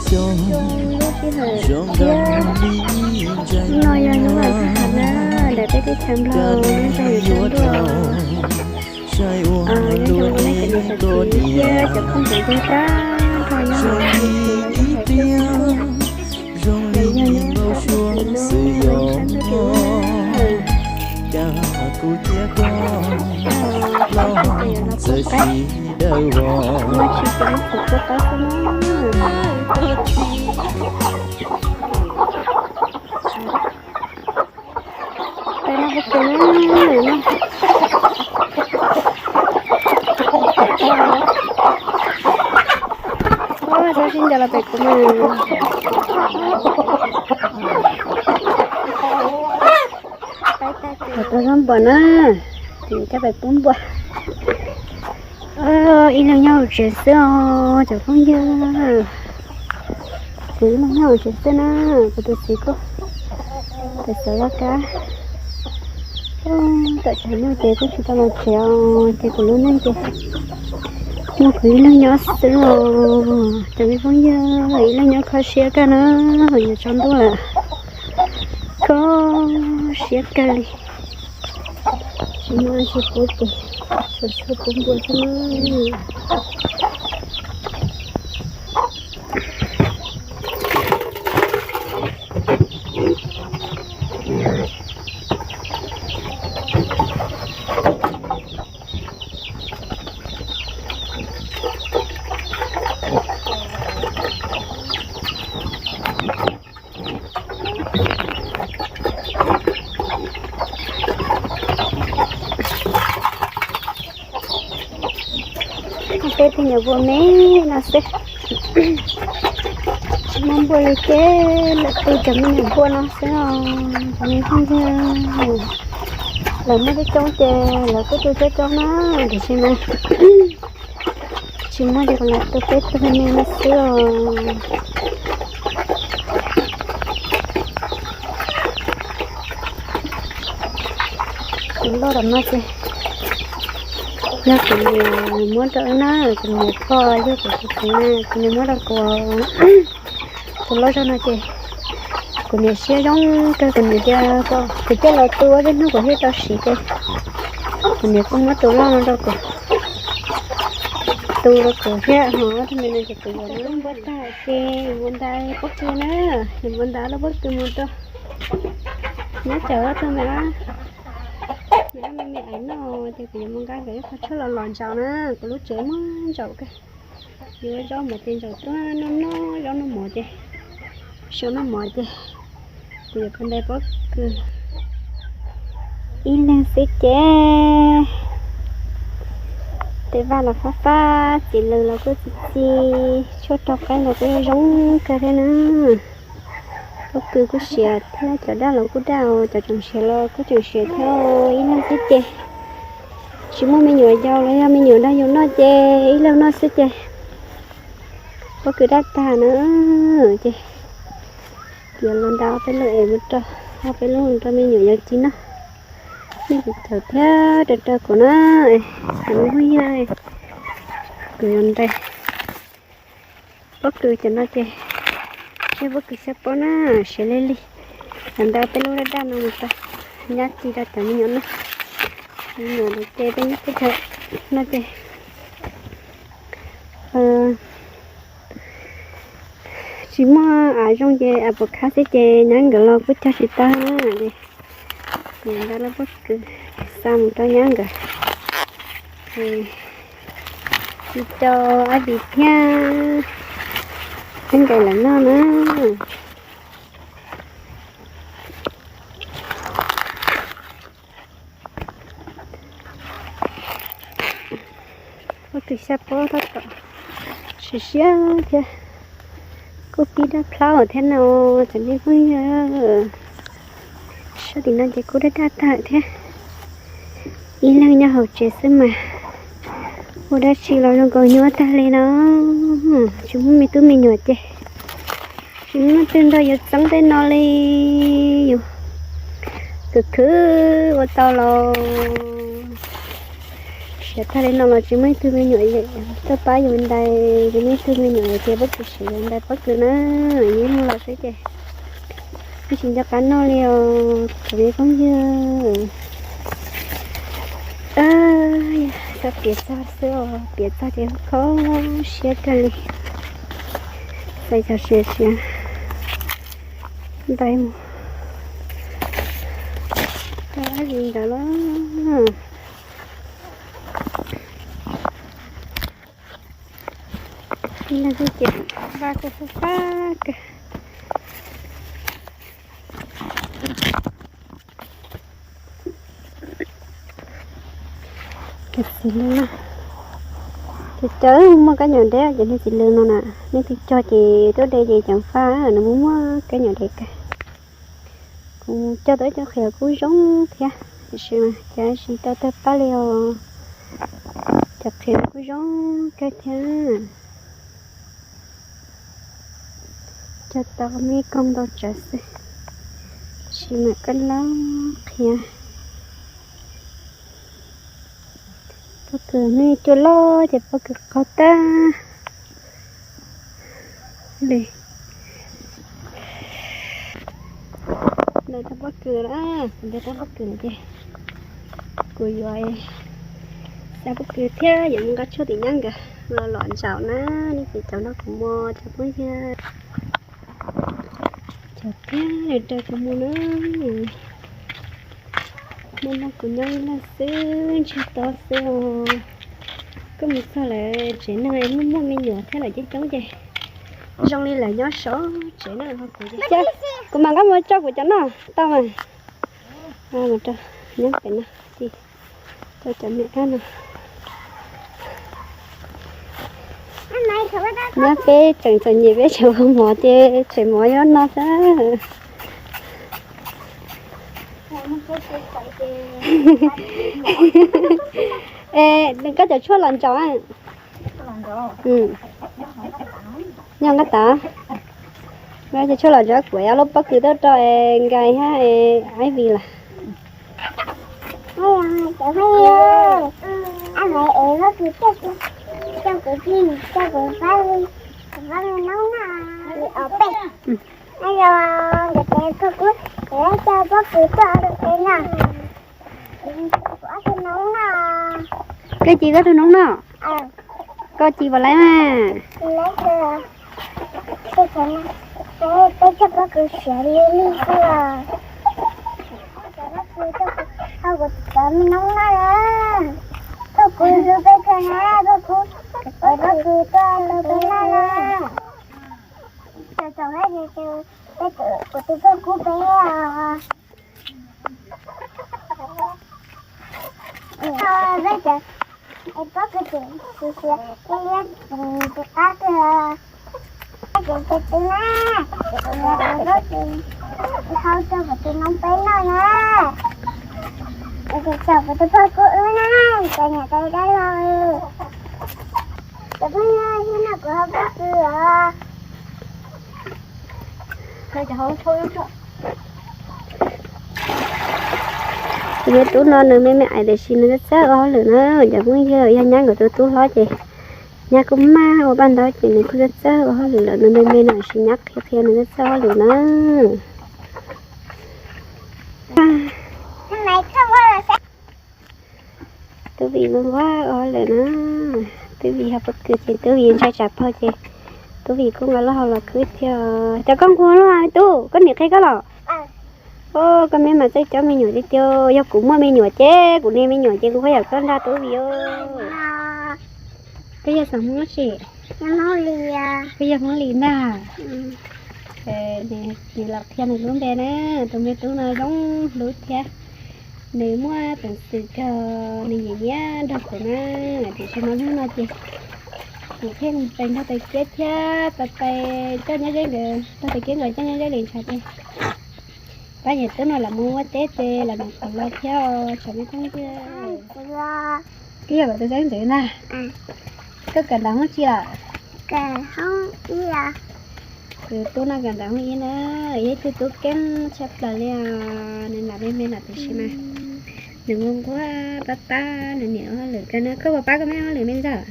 Zoo lub sij hawm thiab, hnub no yog hnub vas thaj hav na, ntawm peb teb chaws Nplog nyob rau yus tsaus ntuj. Nyob zoo nej cov niam cov txiv thiab cov phooj cov ywg tag nrho nyob hauv txhua txhua lub teb chaws. Zoo li ib npau suav xwm yog cas kuv thiab koj los txawm sib dawb vog. Txhob sib ncaws los pem kuv mas. Tau zaub npua na, ces coj pem pub npua. Ib leeg nyob hauv tsev xwb os cov phooj ywg. Kuv ib leeg nyob hauv tsev xwb na, kuv tus txiv kuj tawm xov laj kab. Tawm tshav ntuj ces kuj tsis tau los tsev os, ces kuv lub neej ces muaj kuv ib leeg nyob xwb os cov me phooj ywg, ib leeg nyob kho siab kawg na, yuav tsaus ntuj lawm. Kho siab kawg li. Tsis muaj dab tsi pub ces tsuas tshuaj pub npua xwb na. Peb tus nyuam npua me no xwb, tsis muaj npua li ces lawv tu cov me nyuam npua no xwb os. Cov me phooj ywg, lawv muaj coob coob ces lawv kuj tu coob coob na, tiam sis mas tsis muaj ces kuv lam tu peb tug me no xwb os. Tus loj tom no ces yog kuv niam muab rau wb na, kuv niam pog yug kuv txiv na, kuv niam muab rau kuv, tus loj zog no ces kuv niam siab zoo kawg, kuv niam tias kom kuv coj los tu, tej hnub kuv thiaj tau siv ces kuv niam kuj muab tus loj no rau kuv tu rau kuv thiab, ho ob tug me no ces kuv yuav lub npua tag ces yuav mus ntais pob kws na, yuav mus ntais lub pob kws mus rau nyob cov ob tug me, me me me aiv noj ces kuv yuav mus nqa nkawd ib qho tshuaj los los ntsaum na, kuv lub tsev muaj ntsaum kawg. Yuav zaub mov ces ntsaum tuaj noj noj zaub noj mov ces, zaub noj mov ces kuv yuav mus ntais pob kws ib leeg xwb ces. Tej vaj los fab fab, txiv lws los kuj txi txi, tshuaj rau qaib los kuj zoo kawg thiab na. Pob kws kuj siav thiab, cov daj los kuj daj, cov tseem siav los kuj tseem siav thiab. Ib leeg xwb ces tsis muaj me nyuam yaus los yog me nyuam nrog yus noj ces ib leeg noj xwb ces pob kws daj tag na. Ces kuv yuav los ntais ob peb lub es mus rau, ob peb lub rau me nyuam yaus ci noj. Nej txhob txhawj thiab, rau rau kuv na, kuv lub yog kuv yuav ntais pob kws cov no ces, seb pob kws xyab pob na, siav li li. Yuav ntais ob peb lub daj daj no mus rau, nyab ci rau cov me nyuam noj. Me nyuam ces peb nyob teb chaws no ces tsis muaj av zoo ces av puas khab xwb ces nyab nkawd los kuj cog tsis tau na. Ces kuv yuav ntais lub pob kws xa mus rau nyab nkawd, ces ci rau ab dis thiab nyab nkawd lawv noj na. Pob kws xyab pob tab tom siav siab thiab, kuj pib daj plhaub thiab no, cov me phooj ywg. Sab tim no ces kuj daj daj tag thiab. Ib leeg nyob hauv tsev xwb mas ua dab tsi los zoo nkaus nyuaj tag li no. Tsis muaj me tub me nyuam ces tsis muaj leej twg nrog yuav txeeb tej no li. Yus khwv khwv ua tau los Cov tag li no los tsis muaj ib tug me nyuam tuaj pab yus ntais, tsis muaj ib tug me nyuam ces pob kws siav yus ntais pob kws na. Yeej muaj los xwb ces yeej tsis nco qab noj li os cov me phooj ywg. Xav piav txog xwb os, piav txog ces kho siab kawg li. Xav xyov siav siav ntais mus tau dab tsi ntawd los. Ib leeg xwb ces vaj kuj fab fab kawg. Cov txiv lws no, cov cov muaj kab nyuam deb, cov niag txiv lws no na, nej tus cog ces tuaj de ces ceev faj, nws muaj muaj kab nyuam deb kawg. Kuv cog tau ib co qhiav kuj zoo thiab, tiam sis mas cas tsis tau tawg pab li os. Cov qhiav kuj zoo kawg thiab. Cog tau me koog ntau tsawv xwb, sis mam koj loj qhiav. Pob kws nej cua loj ces pob kws qaug tag li. Ntawm rab pob kws na, kuv ntawm rab pob kws no ces kuv yuav xa pob kws thiab yuav mus nqa tshuaj tim nyab nkawd los lom ntsaum na, nej ces caum nrog kuv mus cov phooj ywg. Cov thiab lawv raws kuv mus na, muaj nrog kuv nyob ib leeg xwb ntshe tau xwb os. Koj mus txog lawv tsev neeg muaj muaj me nyuam thiab lawm coob coob ces zoo li lawv nyob saum tsev na. Kuv mas nqa mus tso kuv cov noj tau mas. Nyob pem no, coj cov niam dab no. Nyob peb tseem txom nyem peb tseem ua mov ces tseem mov nyob no xwb. Es koj cov tshuaj los ntsaum. Nyob nqaj tas. Cov tshuaj los ntsaum kuv yuav lub pob kws tuaj rau nkais hab Ivy lawm. Koj ci koj tug noob noj. Koj ci puas laib mas. Peb cov pob kws siav li li xwb os. Cov pob kws coj kuv cov me noob noj na. Tuaj kuv hlub peb kawg na, tuaj kuv cov pob kws tuaj hlub peb noj na. Txaus txaus peb, peb kuv tus poj kub peb os. Peb cov pob kws tseem siav siav, liab liab tus qab kawg. Peb cov txiv tw na, pob kws hau rau kuv tus noob peb noj na. Txaus txaus kuv tus poj kub wb na, cov niam cov dab laug. Cov phooj ywg, ib hnub no kuv hau pob kws os. Tus me tub no nws me me ais tiam sis nws txawj ua hauj lwm na cov phooj ywg. Yog nyab nkawd tus tub hlob ces nyab kuj maj ua paj ntaub ces nws kuj txawj ua hauj lwm lawm. Nws me me no tiam sis nyab qhia qhia nws txawj ua hauj lwm na. Tub Vim nquag ua hauj lwm na. Tub Vim hau pob kws ces Tub Vim ntshai tsam pog ces Tub Vim kuj nqa lub hau los khwb thiab. Cov koj nquag lub hau tub, koj niam qhia koj los? Koj me mas txawj coj me nyuam tiag tiag. Yog kuv muaj me nyuam ces kuv niag me nyuam ces kuv pheej yuav koj nrog Tub Vim os. Koj yog xeem Hmoob dab tsi? Koj yog Hmoob Lis ntag. Nws los qhia nws lub npe na. Tus me tub no zoo hlub thiab. Nws muaj peev xwm kawg, nws nyiam nyiam nrog kuv na. Tiam sis mas hnub no ces kuv pheej mus pais nrog Tais Kiab thiab pais pais coj Nyab Zeb nkawd, nrog Tais Kiab nkawd coj Nyab Zeb li ntshav ces pab yawm tub no los mus ua teb ces los mus kuv los thiab os cov me phooj ywg. Koj yog kuv tus xeeb ntxwv ntag. Koj kawm ntawv hoob tsi lawm? Tus tub no kawm ntawv hoob ib na, yog ib tug tub keeb tshaj plaws li os. Nws nam me me no tiam sis mas Nws nquag nquag pab pab nws niam ua hauj lwm kawg na. Koj puas pab koj me ua hauj lwm me ntxawg?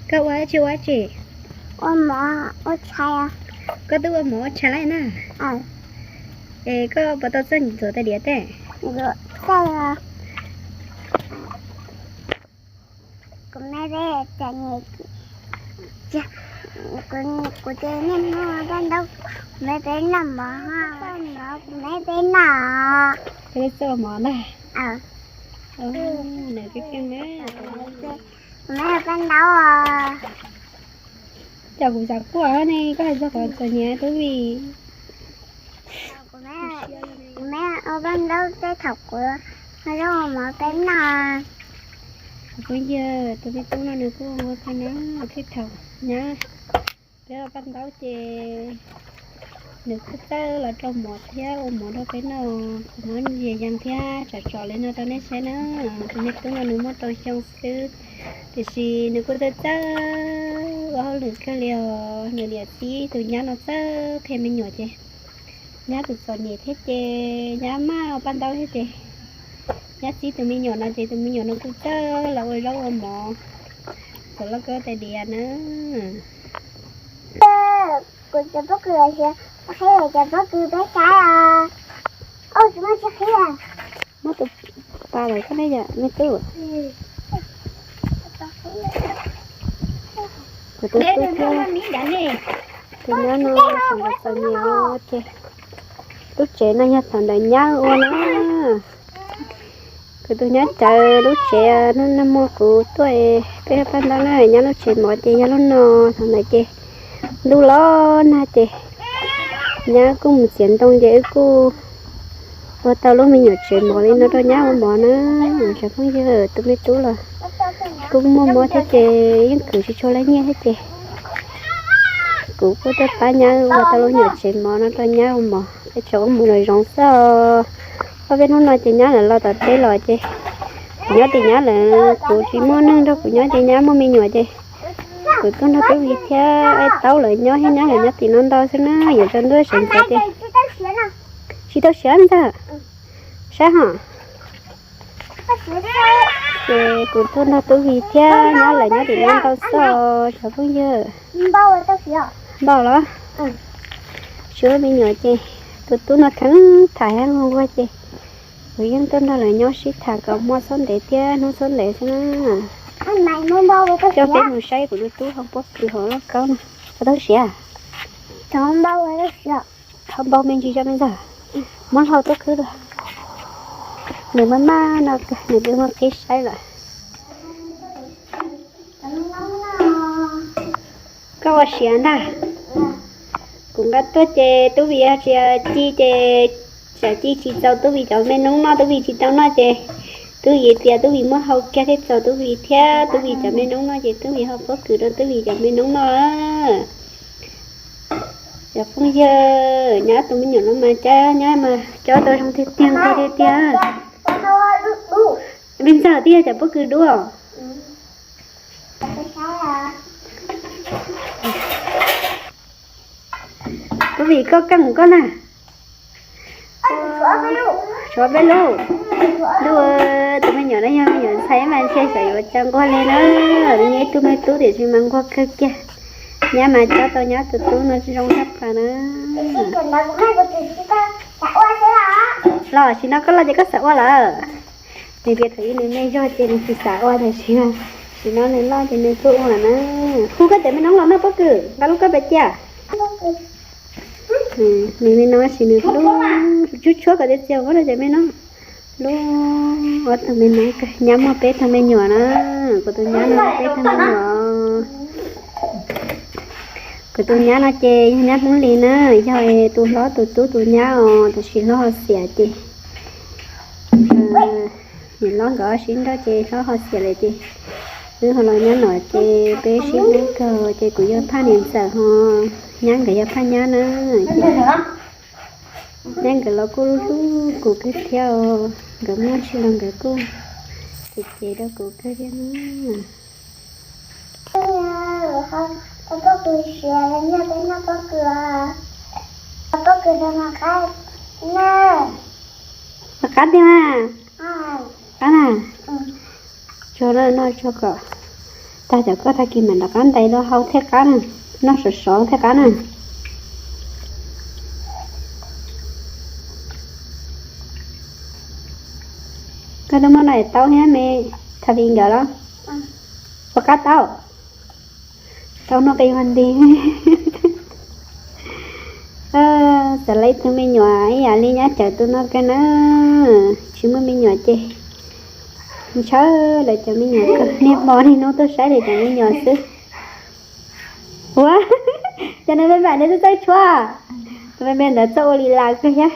Koj ua tsis ua tsi? Ua mov ua tshais. Koj twb ua mov ua tshais lawm na. Es koj puas tau txawj ntxuav tais diav tej? Kuv me peb cov niam, kuv ces niaj hnub paj ntaub, kuv me peb noj mov, kuv me peb noj. Peb txawj ua mov ntag. Nws keej keej na. Kuv me paj ntaub. Cas kuv xav quaj ne, koj hais txog qhov txom nyem tub Vij. Kuv me ua paj ntaub tej thaum kuv ho zaub ua mov peb noj. Kuv phooj ywg, tus me tub no nws kuj ua kawg na, tej thaum nyab peb ua paj ntaub ces nws kuj txawj los rau mov thiab ua mov rau peb noj, kuv muab ntsia yees thiab tsom tsom li no rau nej saib na. Tus me tub no nws muaj rau xyoo xwb, tiam sis nws kuj txawj txawj ua hauj lwm kawg li os. Nws niam txib tus nyab no txawj qhia me nyuam ces nyab tus txom nyem thiab ces nyab maj ua paj ntaub thiab ces nyab txib tus me nyuam no ces tus me nyuam no kuj txawj los ua zaub ua mov, txawj los koj tais diav na. Kuv cov pob kws los siav, qhib cov pob kws peb saib os. Ub, tsis muaj tsis qhib. Muab tus pas lawm koj ne yom me tub. Kuv tus tub thiab tus nyab no txom txom nyem ces lub tsev no yog thaum ntawd nyab ua na. Kuv tus nyab cawv lub tsev, hnub nag hmo kuv tuaj peb paj ntaub na, nyab lub tsev mov ces yog lub no. Thaum ntawd ces ntuj los nag ces nyab kuj mus txiav ntoo ces wb kuj ua tau lub me nyuam tsev mov li no rau nyab ua mov na. Cov phooj ywg, tus me tub los kuj muaj mob thiab ces yeej khwv tsis tshua laib nyiaj thiab ces kuv kuj tuaj pab nyab ua tau lub me nyuam tsev mov no rau nyab ua mov, peb tseem ua mus los zoo xwb os. Ob peb hnub no ces nyab lawv los tom teb los ces kuv nyob tim nyab lawm, kuv tsis muaj neeg nrog kuv nyob ces nyab muaj me nyuam ces kuv tuaj nrog tub Vij thiab Taub lawv nyob thiab, nyab lawv nyob tim no ntau xwb na, yuav tsaus ntuj sawv ntxov ces tsis tau siav ntag. Saib hos. Ces kuv tuaj nrog tub Vij thiab nyab lawv nyob tim no ntau xwb os cov phooj ywg. Npau los? Tsis muaj me nyuam ces tus tub no kheev tham heev ua ces kuv yeej tuaj nrog lawv nyob sib tham kom hmo txhob ntev thiab hnub txhob ntev xwb na. Coj peb mus saib kuv tus tub hau pob kws hauv lauj kaub no. Puas tau siav? Hau npau me ntsis zoo me ntag. Muab hlau tuaj khwb dua. Nws maj maj no kawg, nws twb muab qhib saib lawm. Koj ua siav ntag. Kuv nqa tuaj ces tub Vij tsis ci ces tsam ci tsis txaus tub Vij cov me noob noj, tub Vij tsis tau noj ces tub Vij tias tub Vij muab hau kiag thiaj txaus tub Vij thiab tub Vij cov me noob noj ces tub Vij hau pob kws rau tub Vij cov me noob noj. Cov phooj ywg, nyab tus me nyuam no mas cab nyab mas cob tau zoo tiag tiag tiag tiag. Me ntxawg twb yog cov pob kws dub. Tub Vij koj keej koj na. Tshuav peb lub. Ntuj, tus me nyuam no yog me nyuam ntxhais mas ntshe xyov yuav cas nquag li na. Nws yog ib tug me tub tiam sis mas nquag kawg kiag. Nyab mas cob tau nyab tus tub no zoo tshaj plaws na. Los sim no koj los ces koj xav ua lawm. Nws tias thaum ub nws me zog ces nws tsis xav ua tiam sis sim no nws loj ces nws kuj ua lawm na. Hu koj cov me noob los noj pob kws, nqa lub koj pab cia. Nws me no sis nws hlub, tshuab tshuab kom tias txias ua rau cov me no. Hlub ob tug me noob kawg, nyab muaj peb tug me nyuam na. Kuv tus nyab no muaj peb tug me nyuam. Kuv tus nyab no ces yog nyab Hmoob Lis na, yog tus hlob tus tub tus nyab os, tiam sis hlob ho xiam ces niam hlob nkawd sib nrauj ces hlob ho xiam lawm ces wb ho los nyob no ces peb sib hlub kawg ces kuv yog phaj niam ntxawm ho nyab nkawd yog phaj nyab na. Nyab nkawd los kuj hlub kuv kawg thiab os, nkawd muaj ntsis los nkawd kuj cem cem rau kuv kawg thiab na. Pob kws siav, pob kws, pob kws no mas qab na. Mas qab tiag mas. Qab na, tsuag no, no tsuag kom tag cov koj tag kis mam rov qab ntais rau hau thiaj qab na, noj sov sov thiaj qab na. Koj twb muab no taub thiab me, thav vi nkawd los puas qab taub? Tau noj qe ua nti. Xav laib tug me nyuam ib yam li nyab cawv tus no kawg na. Tsis muaj me nyuam ces ntshaw lawv cov me nyuam kawg, niaj hmo niaj hnub tuaj saib lawv cov me nyuam xwb. Ua, cov no me mam nws txawj txawj tshuab, tus me me ntawd txawj ua li las kawg thiab.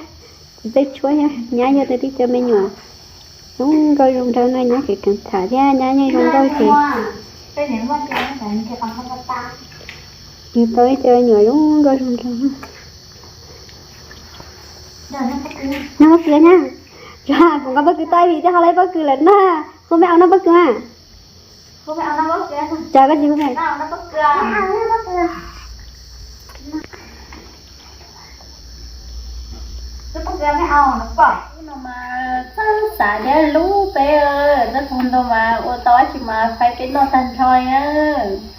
Tsis txawj tshuab thiab, nyab yog tib cov me nyuam zoo nkauj zoo nraug no, nyab kev keev tham thiab nyab yeej zoo nkauj ces. Yug tau ib co me nyuam zoo nkauj zoo nraug. Noj pob kws na. Kuv nqa pob kws tau vim twb ho laib pob kws lawm na. Hu me au noj pob kws mas. Cas koj tsis hu me? No mas txawj xav thiab hlub peb, txawj txog ntua mas ua tau dab tsi mas faib peb noj tag nrho na.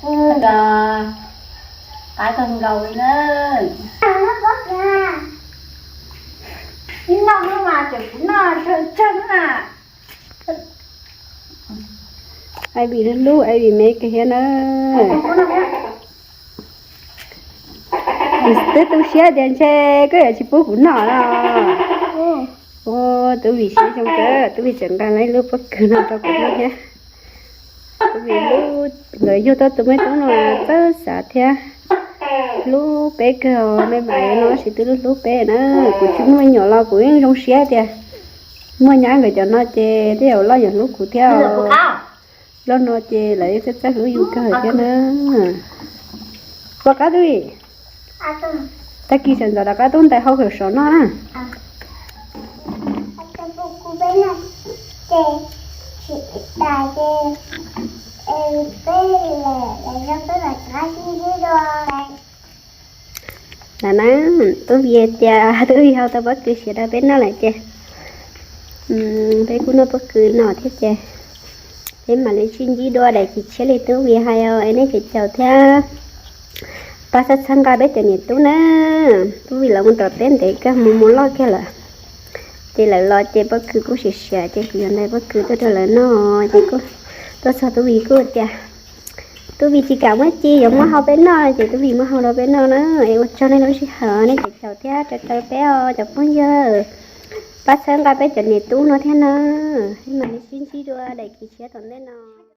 Kuj nrog qaib kawg nkaus li na. Ib noj no mas tseem kuv noj tsawg tsawg na. Ai vim hlub ai vim me kawg thiab na. Twb tu siab tias ntshe koj yuav tsis pub kuv noj los. Ua, Tub Vim siab zoo kawg, Tub Vim tseem nqa lub pob kws no rau kuv noj thiab. Tub Vim hlub, nkawd yug tau tus me tub no txawj xav thiab hlub peb kawg, me mam no tab sis twb hlub hlub peb na. Kuv tsis muaj me nyuam los kuv yeej zoo siab tias muaj nyab nkawd cov no ces tej zaum loj yuav hlub kuv thiab. Loj no ces lawv txawj txawj hlub yus kawg thiab na. Puas qab Tub Vim? Tag kis sawv ntxov rov qab tuaj ntais hau khawm sov noj na. Lam na, Tub Vim tias Tub Vim hau tau pob kws siav rau peb noj lawm ces peb kuj noj pob kws no thiab ces peb mam li sib ntsib dua daim kis tshiab li Tub Vim hais os es nej cov caum thiab pab txhawb txhawb nqa peb cov niam tub na. Tub Vim los mus tom teb ntev kawg mus mus loj kiag lawm. Ces lawv los ces pob kws kuj siav siav ces kuv yuav ntais pob kws tuaj rau lawv noj ces kuj tuaj txog Tub Vim kuj tias Tub Vim tsis kam muab ci yuav muab hau peb noj ces Tub Vim muab hau rau peb noj na. Es ua tsaug nej lub sij hawm nej cov caum thiab rau rau peb os cov phooj ywg. Pab txhawb nqa peb cov niam tub no thiab na. Peb mam li sib ntsib dua daim kis tshiab tom ntej no.